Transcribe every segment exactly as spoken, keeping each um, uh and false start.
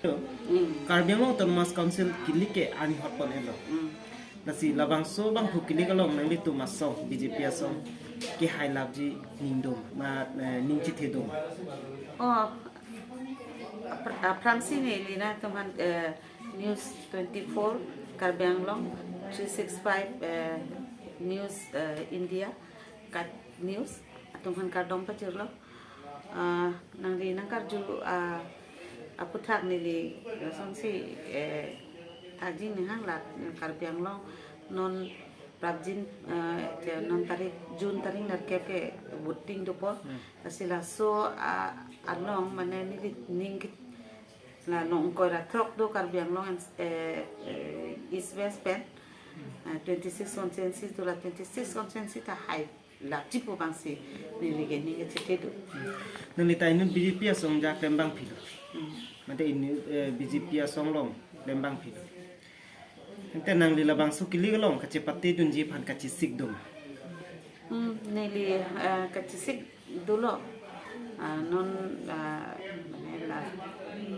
Hmm. Karbi Anglong Autonomous Council kilik ke ani hot pon elo. Hmm. Lasi labangso abangphu kilik along nanglitum asong, B J P asong, kehai lapji ning doma, eh, ning chethedoma. Oh, apr-, aphrangsi neli nangtumphan, eh, News twenty-four Karbi Anglong, three six five, eh, News, eh, India, KAT News, atumphan kardom pajirlo. Ah, nangli nangkarju, ah, aphuthak neli, eh, sonsi, eh, thakji ninghang la, eh, Karbi Anglong non prapjin, eh, je non tarik, June tarik nerkep ke voting dopo. Hmm. Lasi laso, ah, along mane neli ning ke-, la nong koi ra throk do Karbi Anglong, eh, eh, East West pen, eh, twenty-six constituency, to la twenty-six constituency ta hai lapji pu abangsi neli ke ning kechethe do. Nangli ta inut B J P asong ja klembang philo. Hmm. Mate inut, eh, B J P asong along klembang philo. Ante nangli labangso kilik along kachepate dunji aphan kachesik doma? Hmm, neli, eh, kachesik dolo. Ah, non, ah, mane la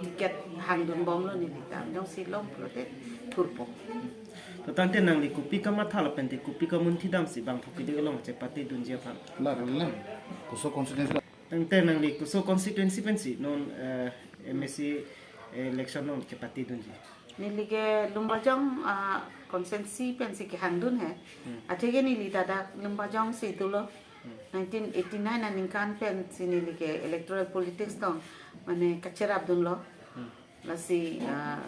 ticket hangdun bomlo neli ta. Jongsi long pulote thurpo. To tangte nangli kopi kamatha lapente kopi kamunthi damsi abangphu kilik along chepate dunji aphan? La, la, la. Koso constituency la. Tangte nangli koso constituency pensi non, eh, M A C election along chepate dunji? Neli ke Lumbajong, ah, constituency pensi kehangdun he. Hmm. Atheke neli ta dak Lumbajong si dolo. Hmm. Nineteen eighty-nine aningkan pensi neli ke electoral politics tong mane kacherap dunlo. Hmm. Lasi, ah,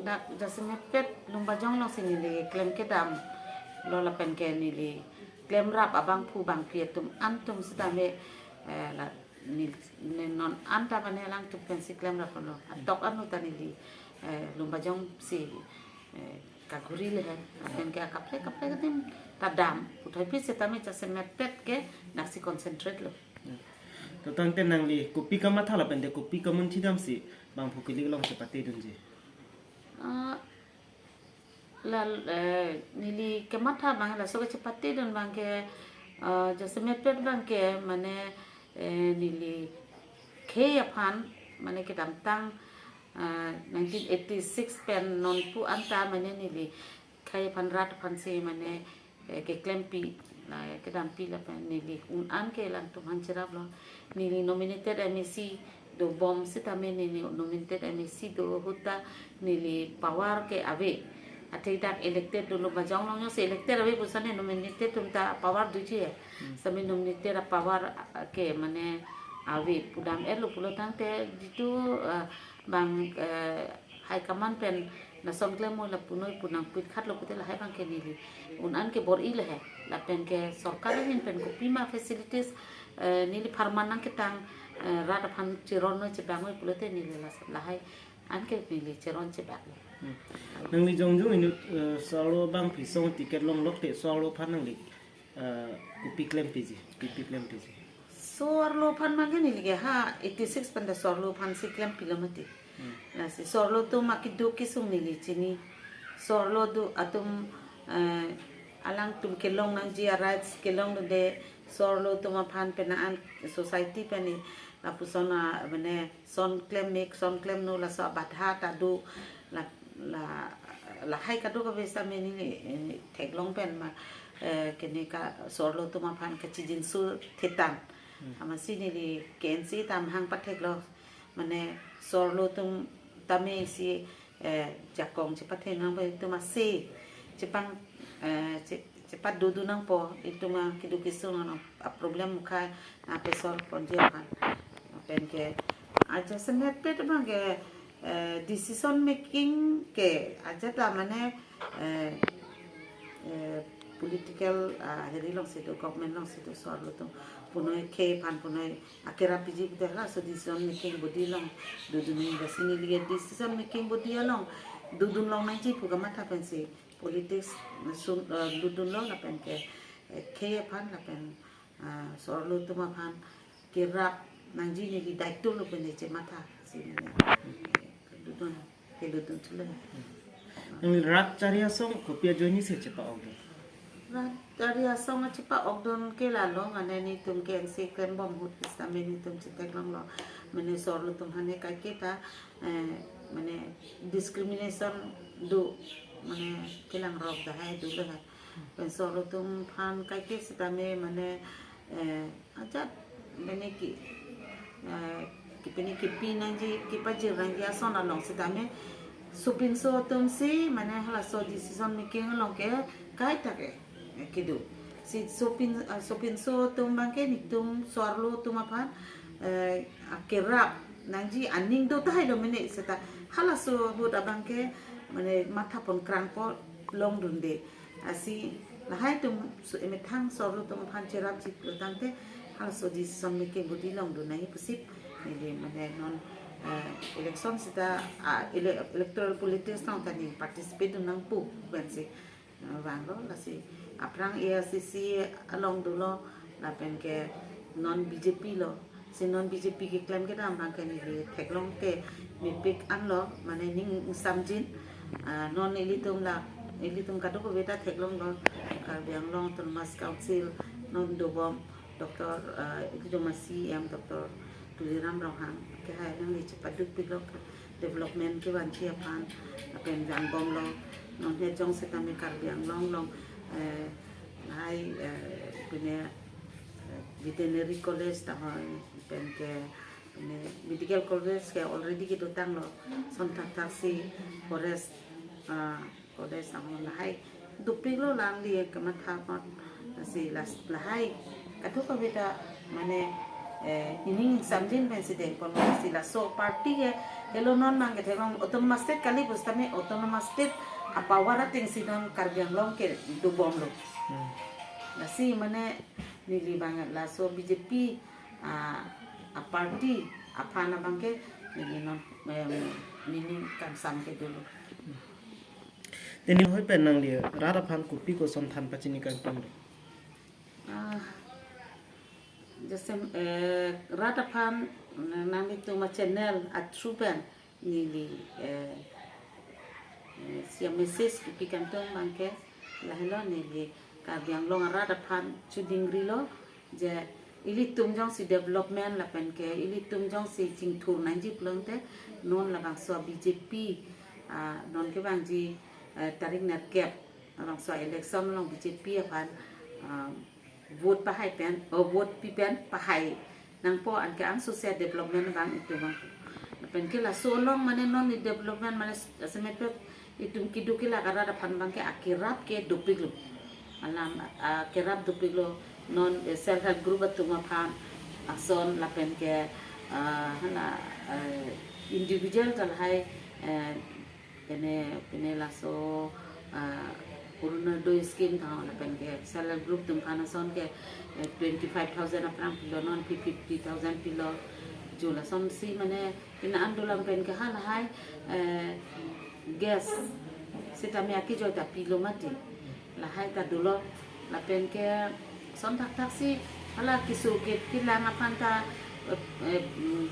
dak jasemet pet Lumbajong alongsi neli klem kedamlo lapen ke neli klemrap abangphu bangphi atum an atum sitame, eh, la neli, ne non anta mane alangtum pensi klemraplo. Atok anu ta neli, eh, Lumbajong si, eh, kaguri le he. Lapen ke akaprek kaprek adim ta dam. Puthot pi sitame jasemet pet ke daksi concentrate lo. To tangte nangli kopi kamatha lapente kopi kamunthi damsi abangphu kilik along chepate dunji? Ah, la, eh, neli kematha abang laso kachepate dun abang ke, eh, jasemet pet abang ke mane, eh, neli khei aphan mane kedamtang, eh, nineteen eighty-six pen non pu anta mane neli khei aphan rat aphansi mane, eh, keklempi, la kedampi lapen neli un-an ke alangtum aphan cheraplo. Neli nominated M A C dobom sitame neli nominated M A C do ahut ta neli power ke ave. Athe dak elected dolo Lumbajong along jongsi elected ave pusitame nominated atum ta power doji he. Hmm. Sitame nominated apower, ah, ke mane ave pu dam-etlo pulo tangte jitu, ah, abang, eh, high command pen lason klem mo lapunoi pu nangpit khatlo pute lahai abang ke neli un-an ke bor-i le he. Lapen ke sorkar ahin pen kopima facilities, eh, neli pharman nangketang, eh, rat aphan cheron noi chebang noi pulote neli las-, lahai an ke neli cheron chebak lo. Hmm. Nangli jongjong inut, eh, so-arlo abangphu asong ticket longlok te so-arlo aphan nangli, eh, kopi klempiji, kopi klempiji? So-arlo aphan abang ke neli ke ha eighty-six pen ta so-arlo aphansi klempilo mati. Hmm. Lasi so-arlo atum akeduk kesung neli chini. So-arlo do atum, eh, alangtum kelong nangji a-rights kelong dunde so-arlo atum aphan penang an society pen ni lapuson a mane son klem mek, son klem no laso abadha ta do la, la, lahai kadokave sitame neli, eh, theklong pen ma, eh, kene ka so-arlo atum aphan kachijinso thetan. Hmm. Amatsi neli K N C ta amahang patheklo. Mane so-arlo atum tame si, eh, jakong chepathe nangpo itum ase chepang, eh, che-, chepadodun nangpo itum akeduk kesung ano a-problem mukha na pesor ponji aphan. Pen ke ajasemet pet abang ke, eh, decision making ke ajat ta mane, eh, eh, political, ah, heri alongsi do, government alongsi do so-arlo atum punoi khei aphan punoi akerap piji pute laso decision making body along dodun nangji, lasi neli ke decision making body along dodun long nangji pu kamatha pensi politics sun, eh, dodunlo lapen ke, eh, khei aphan lapen, ah, so-arlo atum aphan kerap nangji neli daitwlo pen chematha si neli, eh, dodun, kedodun thulo. Nangli rat chari asong kopi ajoine si chepa-okdun? Rat chari asong chepa-okdun ke lalo, mane netum K N C klembom ahut sitame netum chetheklonglo. Mane so-arlo atum aphan ke kaike ta, eh, mane discrimination do, mane kelang rok dahai do lahai. Pen solo atum aphan kaike sitame mane eh, ajat mane ki eh, kipini kipi nangji, kipajir nangji ason along sitame sopinso atum si mane halaso decision making along ke kaita ke kedo. Si sopin eh, sopinso atum abangke netum so-arlo atum aphan eh, akerap nangji aning do tahai lo mene seta halaso ahut abangke mane matha pon krangpo longdunde. Lasi lahai atum so emethang so-arlo atum aphan cherapji pulotangte halaso decision making body longdun nangji pusi neli mane non eh, election seta ah, ele- electoral politics along ta ne participate dun nangpo pensi eh, vanglo. Lasi aphrang A I C C along dolo lapen ke non B J P lo. Si non B J P keklem kedam abangke neli theklong ke mepik anlo mane ning ingsamjin. Ah, non ilitum la ilitum kadokave ta theklonglo, Karbi Anglong Autonomous Council non dobom Doctor eh, ilitum a C E M Doctor Tuliram Ronghang ke hai nangli chepaduk pilok development kevanji aphan lapen vangbomlo. Non he jong sitame Karbi Anglong along eh, hai eh, pine eh, veterinary college ta hoi pen ke pine medical college ke already kedotanglo. Son thakthak si forest ah, college ta hoi lahai dopiklo, langli kematha apot si las lahai kadokave ta mane eh, ining ingsamjin pensi dengponlo. Si laso party ke helo non abangke theklong autonomous state kali pusitame autonomous state apower ateng si non Karbi Anglong ke dobomlo. Hmm. Lasi mane neli abang laso B J P ah, a party aphan abangke neli non em, neli kangsam ke dolo. Te neli hoi pen nangli rat aphan kopi koson than pachini kangtung? Ah, jese eh, rat aphan nanglitum a channel a through pen neli eh, eh, sia message kipi kangtung abangke lahelo, neli Karbi Anglong arat aphan chudingrilo je ilitum jongsi development lapen ke ilitum jongsi chingthur nangji pulangte non labangso B J P ah, non kevangji eh, tarik nerkep labangso election along B J P aphan ah, vote pahai pen, oh, vote pi pen pahai nangpo, anke angsose development abang itum abang. Lapen ke laso along mane non i development mane semet pet itum keduk kelak arat aphan abangke akerap ke dopiklo. Alam akerap dopiklo non eh, self help group atum aphan ason lapen ke ah, hala eh, individual ta lahai eh, pine pine laso ah, Orunodoi scheme ta hoi lapen ke self help group atum aphan ason ke eh, twenty five thousand aphrang pilo, non pi fifty thousand pilo. Jo lason si mane pine andolang pen ke halahai eh, gas sitame akejoi ta pilo mati. Lahai ta dolo lapen ke son thakthak si hala keso ke kelang aphan ta eh, eh,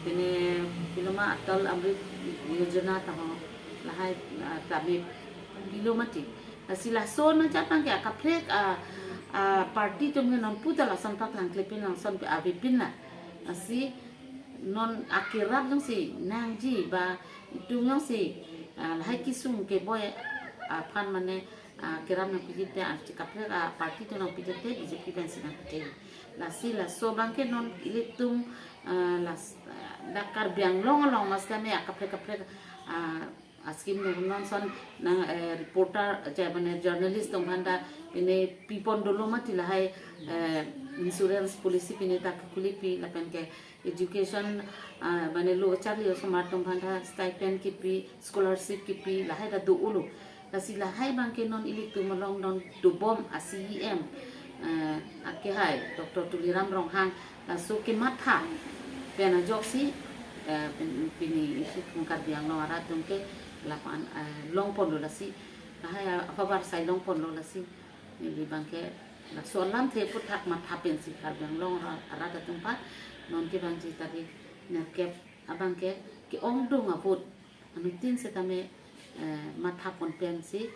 pine piloma Atal Amrit Yojana ta hoi lahai ah, tame pilo mati. Lasi lason ajat abangke akaprek ah, ah, party atum ke non puta lason paklang klepin langson pe avepin la. Lasi non akerap jongsi nangji ba itum jongsi ah, lahai kesung keboi aphan mane ah, kerap nangpiji te ah, kaprek ah, party atum nangpiji te B J P pensi nangpiji. Lasi laso abangke non ilitum ah, las ah, dak Karbi Anglong along mas kami ah, kaprek kaprek ah, a scheme nang non son nang eh, reporter ja mane journalist atum aphan ta pine pipon dolo mati lahai eh, insurance policy pine ta kekulik pi lapen ke education ah, mane lo charli osomar atum aphan ta stipend kipi, scholarship kipi lahai ta do-olo. Lasi lahai abangke non ilitum along non dobom a C E M eh, akehai Doctor Tuliram Ronghang laso kematha pen ajoksi eh, pen- pini isi Karbi Anglong arat atum ke lapan eh, longponlo lasi lahai ahavar sai longponlo lasi neli abangke laso alamthe aphuthak matha pensi Karbi Anglong ra- arat atum aphan non kevangji tarik nerkep abangke ke-ongdung ahut anuttin setame eh, matha pon pensi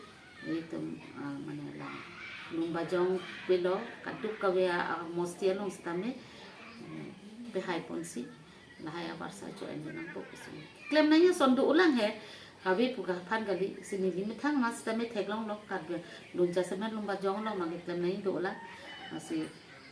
itum ah, mane la Lumbajong pilo kadokave ah, mosti along setame eh, pehai ponsi Lahai abarsa join nangpo pusi klem nangji ason dolang he. Kave pu aphan kali si neli methang ma sita me theklonglo, Karbi Anglong jasemet Lumbajong along ma keklem nangji dolang. Lasi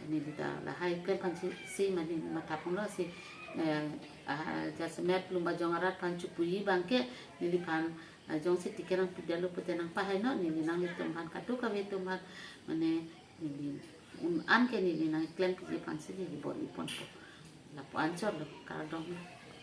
neli ta lahai klem aphan si, si mane matha ponlo si, eh, ah, jasemet Lumbajong arat aphan chepuji abangke neliphan, ah, jongsi ticket nangpidetlo pute nangpahaino, neli nanglitum aphan kadokave atum aphan mane neli un-an ke neli nangklem piji aphan si neli bor-i ponpo. Lapu-an chotlo, kardom.